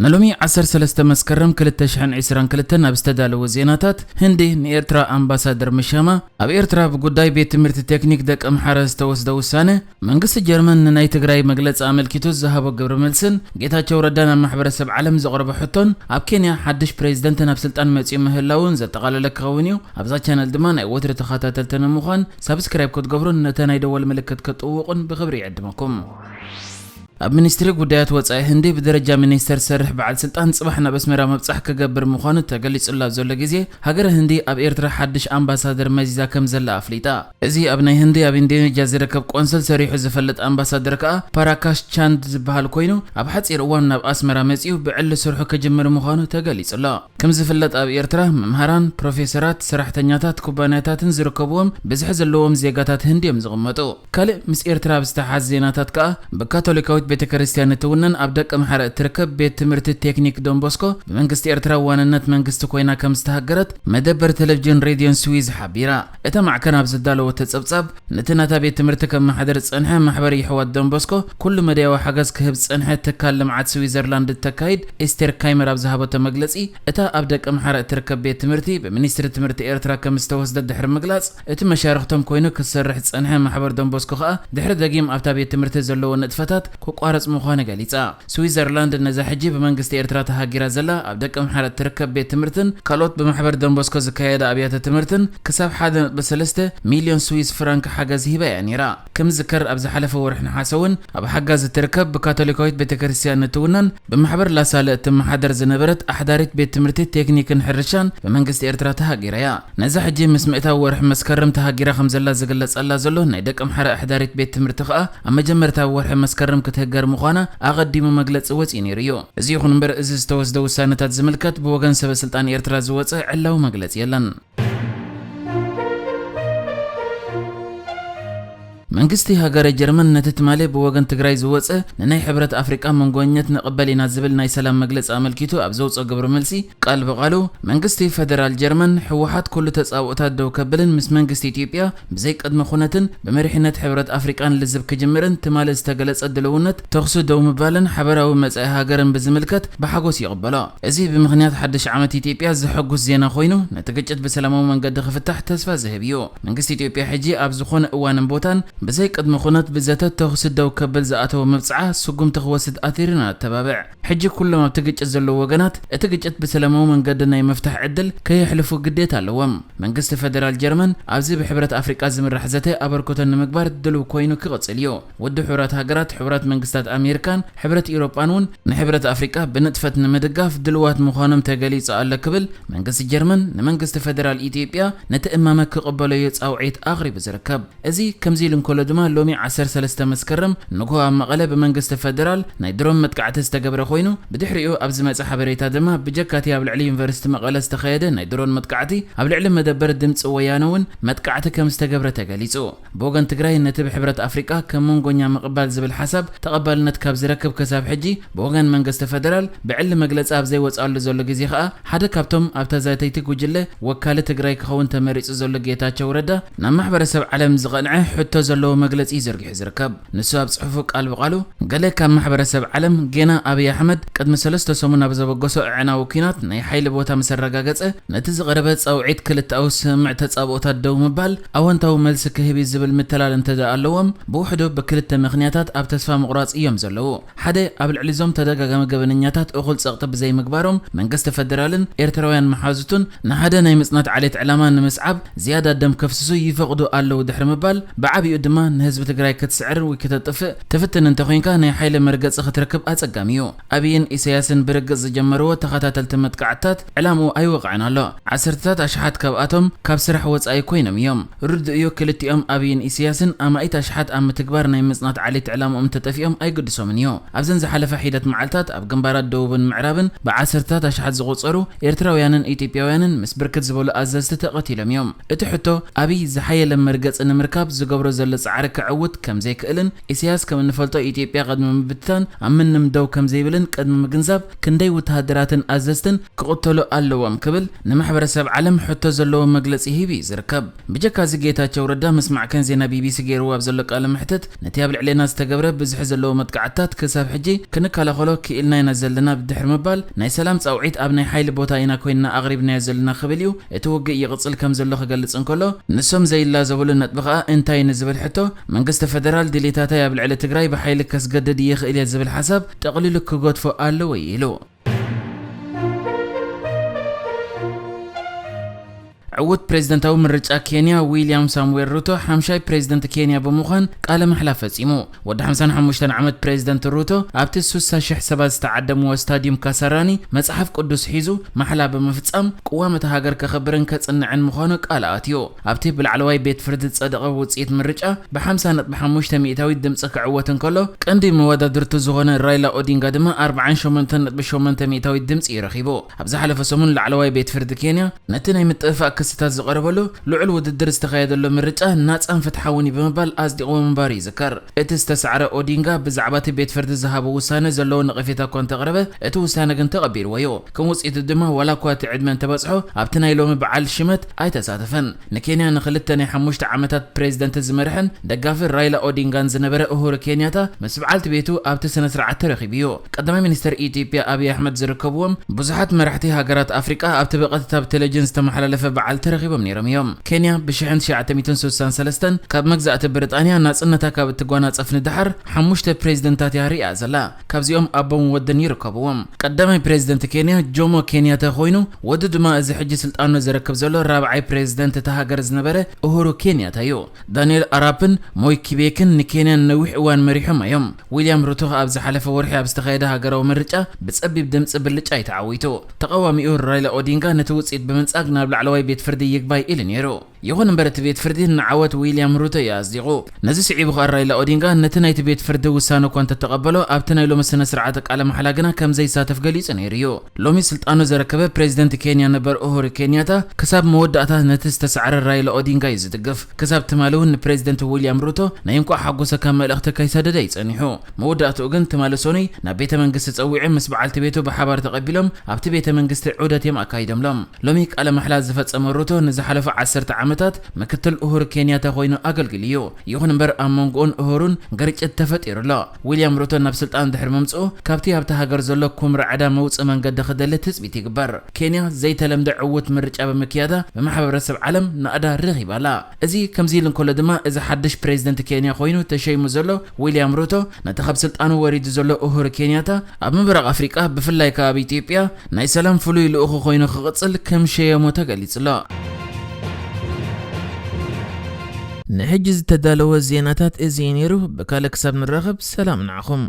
ንሎሚ ዓሰርተ ሰለስተ መስከረም ክልተ ሽሕን ዕስራን ክልተን ኣብ ዝተዳለወ ዜናታት፣ ህንዲ ንኤርትራ ኣምባሳደር ምሻማ፣ ኣብ ኤርትራ ብጉዳይ ቤት ትምህርቲ ቴክኒክ ደቂ ኣምሓራ ዝተወስደ ውሳነ፣ መንግስቲ ጀርመን ንናይ ትግራይ መግለጺ ኣመልኪቱ ዝሃቦ ግብረ መልስን ጌታቸው ረዳ ናብ ማሕበረሰብ ዓለም ዘቕረቦ ሕቶን፣ ኣብ ኬንያ ሓድሽ ፕሬዝደንት ናብ ስልጣን መጺኡ ምህላውን ዘጠቓለለ ክኸውን እዩ። ኣብዛ ቻነል ድማ ናይ ወትሪ ተኸታተልቲ ንምዃን ሳብስክራይብ ክትገብሩን ነተ ናይ ደወል ምልክት ክትጥውቑን ብኽብሪ ይዕድመኩም። ኣብ ሚኒስትሪ ጉዳያት ወጻኢ ህንዲ ብደረጃ ሚኒስተር ዝሰርሕ በዓል ስልጣን ጽባሕ ናብ ኣስመራ ምብጻሕ ክገብር ምዃኑ ተገሊጹላ ኣብ ዘሎ ግዜ፣ ሃገረ ህንዲ ኣብ ኤርትራ ሓድሽ ኣምባሳደር መዚዛ ከም ዘላ ኣፍሊጣ። እዚ ኣብ ናይ ህንዲ ኣብ ኢንዶኔዥያ ዝርከብ ቆንስል ሰሪሑ ዝፈልጥ ኣምባሳደር ከኣ ፓራካሽ ቻንድ ዝበሃል ኮይኑ፣ ኣብ ሓጺር እዋን ናብ ኣስመራ መጺኡ ብዕሊ ስርሑ ክጅምር ምዃኑ ተገሊጹ ኣሎ። ከም ዝፍለጥ ኣብ ኤርትራ መምሃራን፣ ፕሮፌሰራት፣ ሰራሕተኛታት፣ ኩባንያታትን ዝርከብዎም ብዝሒ ዘለዎም ዜጋታት ህንዲ እዮም ዝቕመጡ። ካልእ ምስ ኤርትራ ኣብ ዝተሓዝ ዜናታት ከኣ፣ ብካቶሊካዊት ቤተ ክርስቲያን እትውነን ኣብ ደቂ ኣምሓራ እትርከብ ቤት ትምህርቲ ቴክኒክ ዶንቦስኮ ብመንግስቲ ኤርትራ ዋንነት መንግስቲ ኮይና ከም ዝተሃገረት መደበር ቴሌቪዥን ሬድዮን ስዊዝ ሓቢራ። እታ ማዕከን ኣብ ዘዳለወቶ ጸብጻብ፣ ነቲ ናታ ቤት ትምህርቲ ከመሓድር ዝጸንሐ ማሕበር የሕዋት ዶንቦስኮ ኩሉ መዳያዊ ሓገዝ ክህብ ዝጸንሐ ትካል ልምዓት ስዊዘርላንድ እተካይድ ኤስቴር ካይመር ኣብ ዝሃበቶ መግለጺ፣ እታ ኣብ ደቂ ኣምሓራ እትርከብ ቤት ትምህርቲ ብሚኒስትሪ ትምህርቲ ኤርትራ ከም ዝተወስደት ድሕሪ ምግላጽ፣ እቲ መሻርኽቶም ኮይኑ ክሰርሕ ዝጸንሐ ማሕበር ዶንቦስኮ ከኣ ድሕሪ ደጊም ኣብታ ቤት ትምህርቲ ዘለዎ ንጥፈታት ክቋረጽ ምዃኑ ገሊጻ። ስዊዘርላንድ ነዛ ሕጂ ብመንግስቲ ኤርትራ ተሃጊራ ዘላ ኣብ ደቂ ኣምሓራ እትርከብ ቤት ትምህርትን ካልኦት ብማሕበር ደንቦስኮ ዝካየዳ ኣብያተ ትምህርትን ክሳብ ሓደ ነጥቢ ሰለስተ ሚልዮን ስዊስ ፍራንክ ሓገዝ ሂባ እያ ነይራ። ከም ዝዝከር ኣብ ዝሓለፈ ወርሒ ነሓሰ እውን ኣብ ሓጋዝ እትርከብ ብካቶሊካዊት ቤተ ክርስቲያን እትውነን ብማሕበር ላሳለ እትመሓደር ዝነበረት ኣሕዳሪት ቤት ትምህርቲ ቴክኒክን ሕርሻን ብመንግስቲ ኤርትራ ተሃጊራ እያ። ነዛ ሕጂ ምስ ምእታው ወርሒ መስከረም ተሃጊራ ከም ዘላ ዝግለጸላ ዘሎ ናይ ደቂ ኣምሓራ ኣሕዳሪት ቤት ትምህርቲ ከኣ ኣብ መጀመርታ ወርሒ መስከረም ክትህገር ምዃና ኣቐዲሙ መግለጺ ወጺኡ ነይሩ እዩ። እዚ ይኹን እምበር፣ እዚ ዝተወስደ ውሳነታት ዝምልከት ብወገን ሰበ ስልጣን ኤርትራ ዝወጸ ዕላዊ መግለጺ የለን። መንግስቲ ሃገረ ጀርመን ነቲ ትማሊ ብወገን ትግራይ ዝወጸ ንናይ ሕብረት ኣፍሪቃ መንጎኛት ንቕበል ኢና ዝብል ናይ ሰላም መግለጺ ኣመልኪቱ ኣብ ዘውጽኦ ግብረ መልሲ፣ ቃል ብቓሉ፣ መንግስቲ ፈደራል ጀርመን፣ ህወሓት ኩሉ ተጻብኦታት ደው ከብልን ምስ መንግስቲ ኢትዮጵያ ብዘይ ቅድመ ኩነትን ብመሪሕነት ሕብረት ኣፍሪቃን ልዝብ ክጅምርን ትማሊ ዝተገለጸ ድልውነት ተኹሲ ደው ምባልን ሓበራዊ መጻኢ ሃገርን ብዝምልከት ብሓጎስ ይቕበሎ። እዚ ብምኽንያት ሓድሽ ዓመት ኢትዮጵያ ዘሐጉስ ዜና ኮይኑ፣ ነቲ ግጭት ብሰላማዊ መንገዲ ክፍታሕ ተስፋ ዝህብ እዩ። መንግስቲ ኢትዮጵያ ሕጂ ኣብ ዝኾነ እዋንን ቦታን ብዘይ ቅድመ ኩነት ብዘተ ተኹሲ ደው ከብል ዝኣተወ መብጽዓ ስጉምቲ ክወስድ ኣቲርና ነተባብዕ። ሕጂ ኩሎም ኣብቲ ግጭት ዘለዉ ወገናት እቲ ግጭት ብሰላማዊ መንገዲ ናይ ምፍታሕ ዕድል ከየሕልፉ ግዴታ ኣለዎም። መንግስቲ ፈደራል ጀርመን ኣብዚ ብሕብረት ኣፍሪቃ ዝምራሕ ዘተ ኣበርክቶ ንምግባር ድሉው ኮይኑ ክቕጽል እዩ። ውድብ ሕቡራት ሃገራት፣ ሕቡራት መንግስታት ኣሜሪካን ሕብረት ኢውሮጳን እውን ንሕብረት ኣፍሪቃ ብንጥፈት ንምድጋፍ ድልዋት ምዃኖም ተገሊጹ ኣሎ ክብል መንግስቲ ጀርመን ንመንግስቲ ፈደራል ኢትዮጵያ ነቲ እማመ ክቕበለዮ ጻውዒት ኣቕሪቡ ዝርከብ። እዚ ከምዚ ኢሉ እንከሎ ድማ ሎሚ ዓሰርተ ሰለስተ መስከረም ንግሆ ኣብ መቐለ ብመንግስቲ ፈደራል ናይ ድሮን መጥቃዕቲ ዝተገብረ ኮይኑ፣ ብድሕሪኡ ኣብ ዝመጸ ሓበሬታ ድማ ብጀካቲ ኣብ ልዕሊ ዩኒቨርሲቲ መቐለ ዝተኻየደ ናይ ድሮን መጥቃዕቲ ኣብ ልዕሊ መደበር ድምፂ ወያነ እውን መጥቃዕቲ ከም ዝተገብረ ተገሊጹ። ብወገን ትግራይ ነቲ ብሕብረት ኣፍሪቃ ከም መንጎኛ ምቕባል ዝብል ሓሳብ ተቐባልነት ካብ ዝረክብ ክሳብ ሕጂ ብወገን መንግስቲ ፈደራል ብዕሊ መግለጺ ኣብ ዘይወፅኣሉ ዘሎ ግዜ ከኣ ሓደ ካብቶም ኣብታ ዛተይቲ ጉጅለ ወካሊ ትግራይ ክኸውን ተመሪጹ ዘሎ ጌታቸው ረዳ ናብ ማሕበረሰብ ዓለም ዝቐንዐ ሕቶ ዘለዎ መግለጺ እዩ ዘርጊሑ ዝርከብ። ንሱ ኣብ ጽሑፉ ቃል ብቓሉ፣ ገለ ካብ ማሕበረሰብ ዓለም ጌና ኣብይ ኣሕመድ ቅድሚ ሰለስተ ሰሙን ኣብ ዘበገሶ ኣዕናዊ ኲናት ናይ ሓይሊ ቦታ ምስ ኣረጋገጸ፣ ነቲ ዝቐረበ ጻውዒት ክልተኣዊ ስምምዕ ተጻብኦታት ደው ምባል ኣወንታዊ መልሲ ክህብ እዩ ዝብል ምትላል እንተደኣ ኣለዎም፣ ብውሕዱ ብክልተ ምኽንያታት ኣብ ተስፋ ምቑራጽ እዮም ዘለዉ። ሓደ፣ ኣብ ልዕሊ እዞም ተደጋጋሚ ገበነኛታት እኹል ጸቕጢ ብዘይምግባሮም፣ መንግስቲ ፈደራልን ኤርትራውያን መሓዙቱን ንሓደ ናይ ምጽናት ዓሌት ዕላማ ንምስዓብ ዝያዳ ደም ከፍስሱ ይፈቕዱ ኣለዉ ድሕሪ ምባል፣ ብዓቢኡ ድማ ንህዝቢ ትግራይ ክትስዕር ወይ ክተጥፍእ ትፍትን እንተኾይንካ፣ ናይ ሓይሊ መርገጺ ክትረክብ ኣጸጋሚ እዩ። ኣብይን ኢሳያስን ብርግጽ ዝጀመርዎ ተኸታተልቲ መጥቃዕትታት ዕላምኡ ኣይወቕዐን ኣሎ። ዓሰርተታት ኣሽሓት ካብኣቶም ካብ ስራሕ ወጻኢ ኮይኖም እዮም። ርዱእ እዩ፣ ክልቲኦም ኣብይን ኢሳያስን ኣማኢት ኣሽሓት ኣብ ምትግባር ናይ ምጽናት ዓሌት ዕላምኦም እንተጠፊኦም ኣይግድሶምን እዩ። ኣብዘን ዝሓለፋ ሒደት መዓልታት ኣብ ግንባራት ደቡብን ምዕራብን ብዓሰርተታት ኣሽሓት ዝቑጸሩ ኤርትራውያንን ኢትዮጵያውያንን ምስ ብርክት ዝበሉ ኣዘዝቲ ተቐቲሎም እዮም። እቲ ሕቶ፣ ኣብይ ዝሓየለ መርገጺ ንምርካብ ዝገብሮ ዘሎ ጻዕሪ ክዕውት ከም ዘይክእልን፣ ኢሳያስ ከም እንፈልጦ ኢትዮጵያ ቅድሚ ምብትታን ኣብ ምንም ደው ከም ዘይብልን ቅድሚ ምግንዛብ ክንደይ ወተሃደራትን ኣዘዝትን ክቕተሉ ኣለዎም ክብል ንማሕበረሰብ ዓለም ሕቶ ዘለዎ መግለጺ ሂቡ እዩ ዝርከብ። ብጀካዚ ጌታቸው ረዳ ምስማዕከን ዜና ቢቢሲ ገይርዎ ኣብ ዘሎ ቃለ መሕትት፣ ነቲ ኣብ ልዕሌና ዝተገብረ ብዝሒ ዘለዎ መጥቃዕትታት ክሳብ ሕጂ ክንከላኸሎ ክኢልና ኢና ዘለና ብድሕሪ ምባል፣ ናይ ሰላም ጻውዒት ኣብ ናይ ሓይሊ ቦታ ኢና ኮይንና ኣቕሪብናዮ ዘለና ክብል እዩ። እቲ ውግእ ይቕጽል ከም ዘሎ ክገልጽ እንከሎ፣ ንሶም ዘይላዘብሉ ነጥቢ ከኣ እንታይ ንዝብል ሕቶ፣ መንግስቲ ፈደራል ድሌታታይ ኣብ ልዕሊ ትግራይ ብሓይሊ ከስገድድ ይኽእል እየ ዝብል ሓሳብ ጠቕሊሉ ክገድፎ ኣለዎ ኢሉ። ዕዉት ፕሬዝደንታዊ ምርጫ ኬንያ ዊልያም ሳሙኤል ሩቶ ሓምሻይ ፕሬዝደንት ኬንያ ብምዃን ቃለ ማሕላ ፈጺሙ። ወዲ ሓምሳን ሓሙሽተን ዓመት ፕሬዝደንት ሩቶ ኣብቲ ስሳ ሽሕ ሰባት ዝተዓደምዎ ስታዲዩም ካሳራኒ መጽሓፍ ቅዱስ ሒዙ ማሕላ ብምፍጻም ቅዋም እታ ሃገር ከኽብርን ከጽንዕን ምዃኑ ቃል ኣትዩ። ኣብቲ ብላዕለዋይ ቤት ፍርዲ ዝጸደቐ ውጽኢት ምርጫ ብሓምሳ ነጥቢ ሓሙሽተ ሚእታዊት ድምጺ ክዕወት እንከሎ፣ ቀንዲ መወዳድርቱ ዝኾነ ራይላ ኦዲንጋ ድማ ኣርብዓን ሸሞንተን ነጥቢ ሸሞንተ ሚእታዊት ድምጺ እዩ ረኺቡ። ኣብ ዝሓለፈ ሰሙን ላዕለዋይ ቤት ፍርዲ ኬንያ ነቲ ናይ ምጥፍፋእ ክስታት ዝቐረበሉ ልዑል ውድድር ዝተኻየደሉ ምርጫ ናጻን ፍትሓውን እዩ ብምባል ኣጽዲቕዎ ምንባሩ ይዝከር። እቲ ዝተሳዕረ ኦዲንጋ ብዛዕባ እቲ ቤት ፍርዲ ዝሃቦ ውሳነ ዘለዎ ነቐፌታ እኳ እንተቕረበ፣ እቲ ውሳነ ግን ተቐቢልዎ እዩ። ከም ውጽኢቱ ድማ ዋላ እኳ እቲ ዕድመ እንተበጽሖ፣ ኣብቲ ናይ ሎሚ በዓል ሽመት ኣይተሳተፈን። ንኬንያ ንኽልተ ናይ ሓሙሽተ ዓመታት ፕሬዝደንት ዝመርሕን ደጋፊ ራይላ ኦዲንጋን ዝነበረ ኡሁሩ ኬንያታ ምስ በዓልቲ ቤቱ ኣብቲ ስነ ስርዓት ተረኺቡ እዩ። ቀዳማይ ሚኒስተር ኢትዮጵያ ኣብይ ኣሕመድ ዝርከብዎም ብዙሓት መራሕቲ ሃገራት ኣፍሪቃ ኣብቲ ብቐጥታ ብቴሌቪዥን ዝተመሓላለፈ በዓል ተረኺቦም ነይሮም እዮም። ኬንያ ብሽሕን ትሽዓተ ሚእትን ስሳን ሰለስተን ካብ መግዛእቲ ብሪጣንያ ናጽነታ ካብ እትጓናጸፍ ንደሓር ሓሙሽተ ፕሬዝደንታት እያ ርእያ ዘላ። ካብዚኦም ኣቦን ወድን ይርከብዎም። ቀዳማይ ፕሬዝደንት ኬንያ ጆሞ ኬንያታ ኮይኑ፣ ወዱ ድማ እዚ ሕጂ ስልጣኑ ዘረክብ ዘሎ ራብዓይ ፕሬዝደንት እታ ሃገር ዝነበረ ኡሁሩ ኬንያታ እዩ። ዳንኤል ኣራፕን ሞይ ኪቤክን ንኬንያ ንነዊሕ እዋን መሪሖም እዮም። ዊልያም ሩቶ ኣብ ዝሓለፈ ወርሒ ኣብ ዝተኻየደ ሃገራዊ ምርጫ ብጸቢብ ድምጺ ብልጫ እዩ ተዓዊቱ። ተቓዋሚኡ ራይላ ኦዲንጋ ነቲ ውጽኢት ብምንጻግ ናብ ላዕለዋይ ቤት ፍርዲ ይግባይ ኢሉ ነይሩ። ይኹን እምበር እቲ ቤት ፍርዲ ንዓወት ዊልያም ሩቶ እዩ ኣጽዲቑ። ነዚ ስዒቡ ኸኣ ራይላ ኦዲንጋ ነቲ ናይቲ ቤት ፍርዲ ውሳነ እኳ እንተተቐበሎ፣ ኣብቲ ናይ ሎሚ ስነ ስርዓተ ቃለ ማሕላ ግና ከም ዘይሳተፍ ገሊጹ ነይሩ እዩ። ሎሚ ስልጣኑ ዘረከበ ፕሬዝደንት ኬንያ ነበር ኡሁሩ ኬንያታ ክሳብ መወዳእታ ነቲ ዝተሳዕረ ራይላ ኦዲንጋ እዩ ዝድግፍ። ክሳብ ትማሊ እውን ንፕሬዝደንት ዊልያም ሩቶ ናይ እንኳዕ ሓጎሰካ መልእኽቲ ከይሰደደ እዩ ጸኒሑ። መወዳእትኡ ግን ትማሊ ሰኑይ ናብ ቤተ መንግስቲ ጸዊዑ ምስ በዓልቲ ቤቱ ብሓባር ተቐቢሎም ኣብቲ ቤተ መንግስቲ ዑደት እዮም ኣካይዶምሎም። ሎሚ ቃለ ማሕላ ዝፈጸመ ሩቶ ንዝሓለፉ ዓሰርተ ዓመታት ምክትል ኡሁሩ ኬንያታ ኮይኑ ኣገልጊሉ እዩ። ይኹን እምበር ኣብ መንጎኡን ኡሁሩን ግርጭት ተፈጢሩ ኣሎ። ዊልያም ሩቶ ናብ ስልጣን ድሕሪ ምምጽኡ ካብቲ ኣብቲ ሃገር ዘሎ ኩምራ ዕዳ መውጽኢ መንገዲ ክደሊ ትጽቢት ይግበር። ኬንያ ዘይተለምደ ዕዉት ምርጫ ብምክያዳ ብማሕበረሰብ ዓለም ናእዳ ረኺባ ኣላ። እዚ ከምዚ ኢሉ እንከሎ ድማ እዚ ሓድሽ ፕሬዝደንት ኬንያ ኮይኑ ተሸይሙ ዘሎ ዊልያም ሩቶ ነቲ ካብ ስልጣኑ ወሪዱ ዘሎ ኡሁሩ ኬንያታ ኣብ ምብራቕ ኣፍሪቃ ብፍላይ ከኣ ኣብ ኢትዮጵያ ናይ ሰላም ፍሉይ ልኡኹ ኮይኑ ክቕጽል ከም ሸየሞ ተገሊጹ ኣሎ። ንሕጂ ዝተዳለወ ዜናታት እዚ እዩ ነይሩ። ብካልእ ክሳብ ንራኸብ ሰላም ንዓኹም።